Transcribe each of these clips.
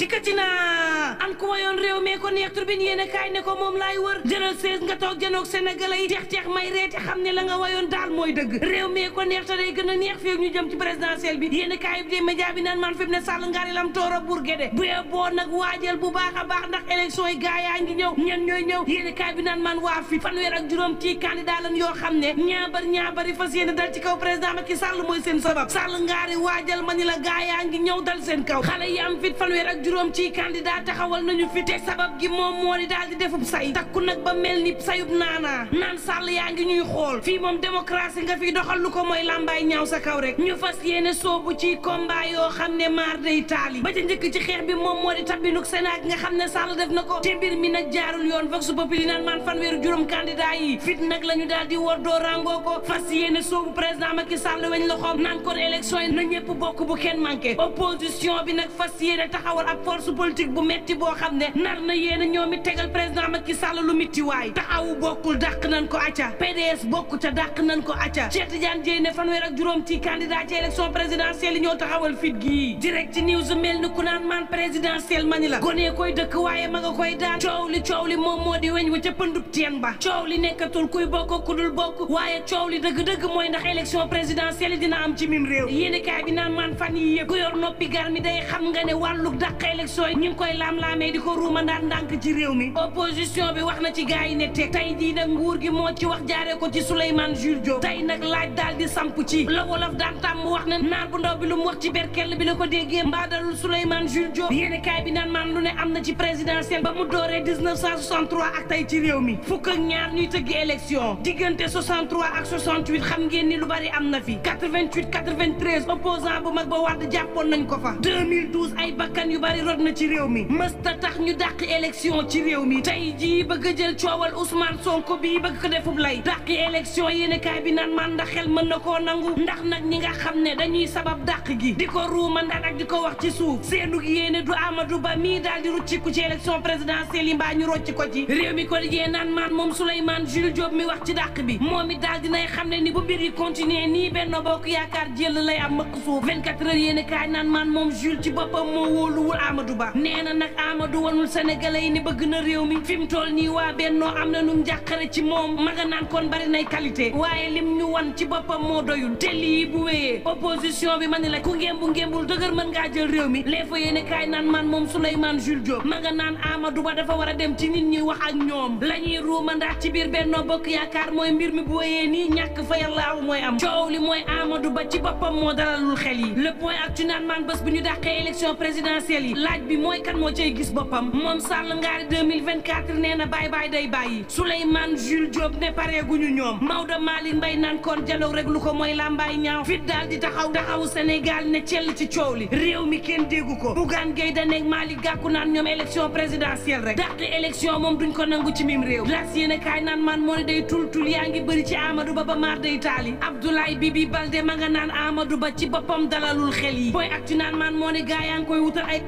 dikkati naa am ku wayoon réew mee ko neex turbine yéen a kaay ne ko moom laay wër jëlal sees nga toog janoog sénégalais yi teex may reeti xam ne la nga wayoon daal mooy dëgg réew mee ko neex te day gën a neex fii ñu jëm ci présidentielle bi yéen a kaay bi de média bi naan man fi mu ne Sall ngaari lam toora Bourguédé bu boo nag waajal bu baax a baax ndax élection yi gaa yaa ngi ñëw ñen ñooy ñëw yéen a kaay bi naan man waa fi fanweer ak juróom ci candidat lan yoo xam ne ñaabari fas yéene dal ci kaw président Macky Sall mooy seen sabab Sall ngaari waajal ma ni la gaa yaa ngi ñëw dal seen kaw xale yi am fit fanweer ak juróom ci candidat taxawal nañu fi te sabab gi moom moo di daal di defub say takku nag ba mel ni sayub naanaa naan Sall yaa ngi ñuy xool fii moom démocratie nga fi doxal lu ko mooy lambaay ñaaw sa kaw rek ñu fas yéene soobu ci combat yoo xam ne maar day taali ba ca njëkk ci xeex bi moom moo di tabinuk Sénat nga xam ne Sall def na ko te mbir mi nag jaarul yoon vox populi naan man fanweeru juróom candidat yi fit nag la ñu daal di wor doo rangoo ko fas yéene soobu président Macky Sall weñ loxoom naan kon élection yi na ñëpp bokk bu kenn manqué opposition bi nag fas yéene taxawal ab force politique bu metti boo xam ne nar na yéene ñoom it tegal président Macky Sall lu mitti waay taxawu bokkul dàq nañ ko acca PDS bokku ca dàq nañ ko acca Cheikh Tidiane Dièye ne fanweer ak juróom ci candidat ci élection présidentielle yi ñoo taxawal fit gii direct news mel ni ku naan man présidentielle mani la gonee koy dëkk waaye ma nga koy daan coow li moom moo di weñ wa ca pëndub teen ba coow li nekkatul kuy bokk ku dul bokk waaye coow li dëgg-dëgg mooy ndax élection présidentielle yi dina am ci mim réew yéeni kaay bi naan man fan yi yëpp ku yor noppi gar mi day xam nga ne wàllu dàq élection yi ñu ngi koy laam-laamee di ko ruumandaat ndànk ci réew mi opposition bi wax na ci gaay yi ne teg tey jii nag nguur gi moo ci wax jaaree ko ci Souleymane Jules Diop tey nag laaj daal di samp ci la wolof daan tàmm wax ne naar bu ndaw bi lu mu wax ci berkel bi la ko déggee mbaadalul Souleymane Jules Diop yéeni kaay bi naan man lu ne am na ci présidentielle ba mu dooree 1963 ak tey ci réew mi fukk ak ñaar ñuy tëggi élection diggante 63 ak 68 xam ngeen ni lu bari am na fi 88 93 opposant bu mag ba Wade jàppoon nañ ko fa 2012 ay bakkan yu bari rot na ci réew mi mësta tax ñu dàq élection ci réew mi tey jii bëgg a jël coowal Ousmane Sonko bii bëgg ko defub lay dàqi élection yéene kaay bi naan man ndax xel mën na koo nangu ndax nag ñi nga xam ne dañuy sabab dàq gi di ko ruumandaat ak di ko wax ci suuf seenug yéene du Amadou Ba mii daal di rucciku ci élection présidentielle yi mbaa ñu rocc ko ci réew mi ko liggéey naan man moom Souleymane Jules Diop mi wax ci dàq bi moom it daal dinay xam ne ni bu mbir yi continuer nii Benno Bokk Yaakaar jël lay am mëkk suuf 24 heures yéene kaay naan man moom Jules ci boppam moo wóoluwul Amadou Ba nee na nag Amadou wanul sénégalais yi ni bëgg na réew mi fi mu toll nii waa Benno am na nu njàqare ci moom ma nga naan kon bari nay qualité waaye lim ñu wan ci boppam moo doyul te lii bu wéyee opposition bi ma ni la ku ngembul dëgër mën ngaa jël réew mi les fa yéene kaay naan man moom Souleymane Jules Diop ma nga naan Amadou Ba dafa war a dem ci nit ñi wax ak ñoom la ñuy ruumandaat ci biir Benno Bokk Yaakaar mooy mbir mi bu wéyee nii ñàkk fa yàllaaw mooy am coow li mooy Amadou Ba ci boppam moo dalalul xel yi le point ak ci naan man bés bu ñu dàqee élection présidentielle yi laaj bi mooy kan moo cay gis boppam moom Sall ngaari 2024 nee na bàyyi day bàyyi Souleymane Jules Diop ne pareeguñu ñoom Maodo Malick Mbaye naan kon dialogue rek lu ko mooy lambaay ñaaw fit daal di taxawu Sénégal ne cell ci coow li réew mi kenn déggu ko Bougane Gueye Dany ak Malick Gakou naan ñoom élection présidentielle rek dàq élection moom duñ ko nangu ci mim réew las yéen a kaay naan man moo ne day tul yaa ngi bëri ci Amadou Ba ba maar day taali Abdoulaye Bibi Baldé ma nga naan Amadou Ba ci boppam dalalul xel yi booy ak ci naan man moo ne gaa yaa ngi koy wutal ay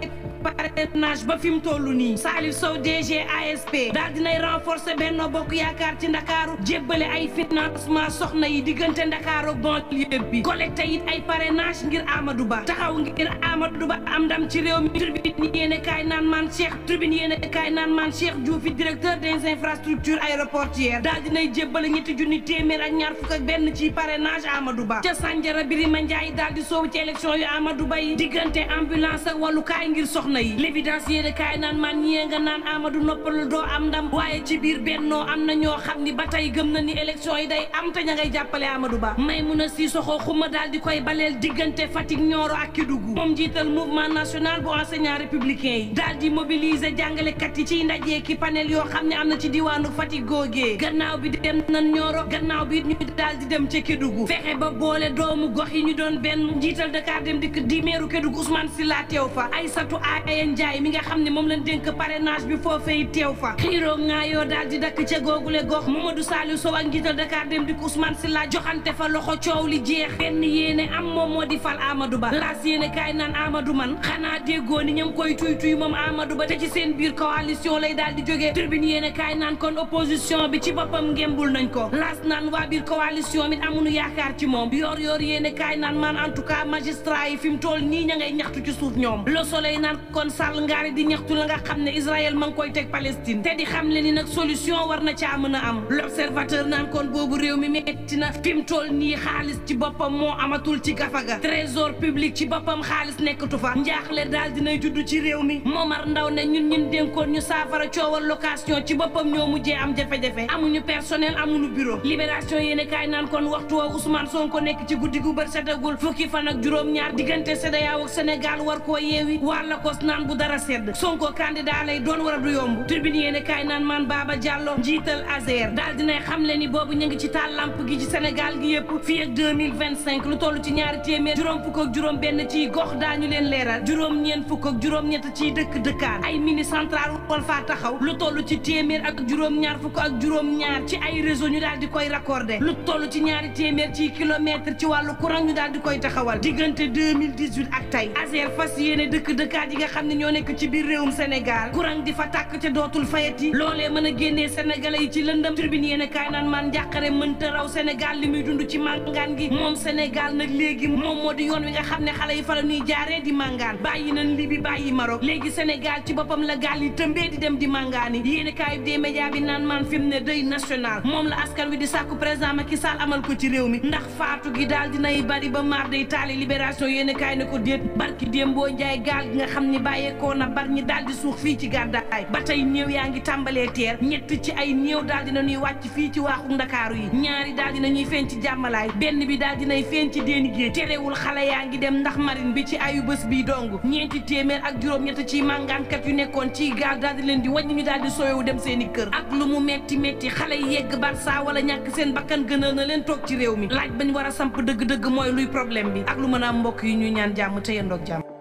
parrainage ba fi mu toll nii Salif Sow DG ASP daal dinay renforcer Benno Bokk Yaakaar ci Ndakaaru jébbale ay financement soxna yi diggante Ndakaaru banlieue bi collecté it ay parrainage ngir Amadou Ba taxaw ngir Amadou Ba am ndam ci réew mi tribune yéene kaay naan man Cheikh Diouf directeur des infrastructures aéroportuaires daal dinay jébbale ñetti junni téeméer ak ñaar fukk ak benn ci parrainage Amadou Ba ca Sandiara Birima Ndiaye daal di soobu ci élection yu Amadou Ba yi diggante ambulance ak wàllukaay ngir soxna yi l'évidence yéene kaay naan man ñee nga naan Amadou noppal doo am ndam waaye ci biir Benno am na ñoo xam ni ba tey gëm na ni élection yi day am te ña ngay jàppale Amadou Ba Maïmouna Sissoko xuma daal di koy baleel diggante Fatick Nioro ak Kédougou moom jiital mouvement national bu enseignant républicain yi daal di mobiliser jàngalekat yi ci ndaje ki panel yoo xam ne am na ci diwaanu Fatick googee gannaaw bi dem nan Nioro gannaaw bi ñu daal di dem ca Kédougou fexe ba boole doomu gox yi ñu doon benn jiital Dakar dem dikk di meeru Kédougou Ousmane Sylla teew fa Aïssatou Aye Ndiaye mi nga xam ne moom lañ dénk parrainage bi foofee teew fa xiiroo ngaayoo daal di dakk ca googule gox Mamadou Saliou Sow ak njiital Dakar dem di Ousmane Sylla joxante fa loxo coow li jeex benn yéene am moom moo di fal Amadou Ba laas yéene kaay naan Amadou man xanaa déggoo ni ñam koy tuy moom Amadou Ba te ci seen biir coalition lay daal di jógee tribune yéene kaay naan kon opposition bi ci boppam ngembul nañ ko laas naan waa biir coalition bi amuñu yaakaar ci moom yor yéene kaay naan man en tout cas magistrat yi fi mu toll nii ña ngay ñaxtu ci suuf ñoom Le Soleil naan kon Sall ngaari di ñaxtu la nga xam ne Israël ma ngi koy teg Palestine te di xam le ni nag solution war na caa mën a am l'observateur naan kon boobu réew mi metti na fi mu toll nii xaalis ci boppam moo amatul ci gafaga trésor public ci boppam xaalis nekkatu fa njaaxle daal dinay judd ci réew mi Momar Ndaw ne ñun dénkoon ñu saafara coowal location ci boppam ñoo mujjee am jafe-jafe amuñu personnel amuñu bureau libération yéene kaay naan kon waxtu woo Ousmane Sonko nekk ci guddi gu bër setagul fukki fan ak juróom-ñaar diggante CEDEAO ak Sénégal war koo yeewi wàlla kos naan bu dara sedd Sonko candidat lay doon war a du yomb tribune yéene kaay naan man Baba Diallo njiital ASER daal dinay xam le ni boobu ñu ngi ci taal lamp gi ci Sénégal gi yëpp fii ak 2025 lu toll ci ñaari téeméer juróom fukk ak juróom benn ci gox daañu leen leeral juróom ñeen fukk ak juróom ñett ciy dëkkaan ay mini central wal faa taxaw lu toll ci téeméer ak juróom ñaar fukk ak juróom ñaar ci ay réseau ñu daal di koy raccordé lu toll ci ñaari téeméer ci kilomètre ci wàllu courant ñu daal di koy taxawal diggante 2018 ak tey ASER fas yéene dëkkaat yi nga xam ne ñoo nekk ci biir réewum Sénégal courant di fa tàkk ca dootul fayati loolee mën a génnee sénégalais yi ci lëndëm tribune yéene kaay naan man njàqare mënta raw Sénégal li muy dund ci màngaan gi moom Sénégal nag léegi moom moo di yoon wi nga xam ne xale yi fa la ñuy jaaree di màngaan bàyyi nañ Libi bàyyi Maroc léegi Sénégal ci boppam la gaal yi tëmbee di dem di màngaani yéene kaay des médias bi naan man fi mu ne deuil national moom la askan wi di sàkku président Macky Sall amal ko ci réew mi ndax faatu gi daal dinay bari ba maar day taali libération yéene kaay ne ko déet barki démboo njaay gaal gi nga xam ni bàyyeekoo na bar ñi daal di suux fii ci gàddaay ba tey néew yaa ngi tàmbalee teer ñett ci ay néew daal dina ñuy wàcc fii ci waaxu Ndakaaru yi ñaari daal dina ñuy feeñ ci jàmmalaay benn bi daal dinay feeñ ci déeni géej terewul xale yaa ngi dem ndax marine bi ci ayu bés bii dong ñeenti téeméer ak juróom-ñett ci màngaankat yu nekkoon ci gaal daal di leen di wàññi ñu daal di sooyowu dem seeni kër ak lu mu metti xale yi yegg Barça wala ñàkk seen bakkan gënal na leen toog ci réew mi laaj bañ war a samp dëgg-dëgg mooy luy problème bi ak lu mën a am mbokk yi ñuy ñaan jàmm te yendoog jàmm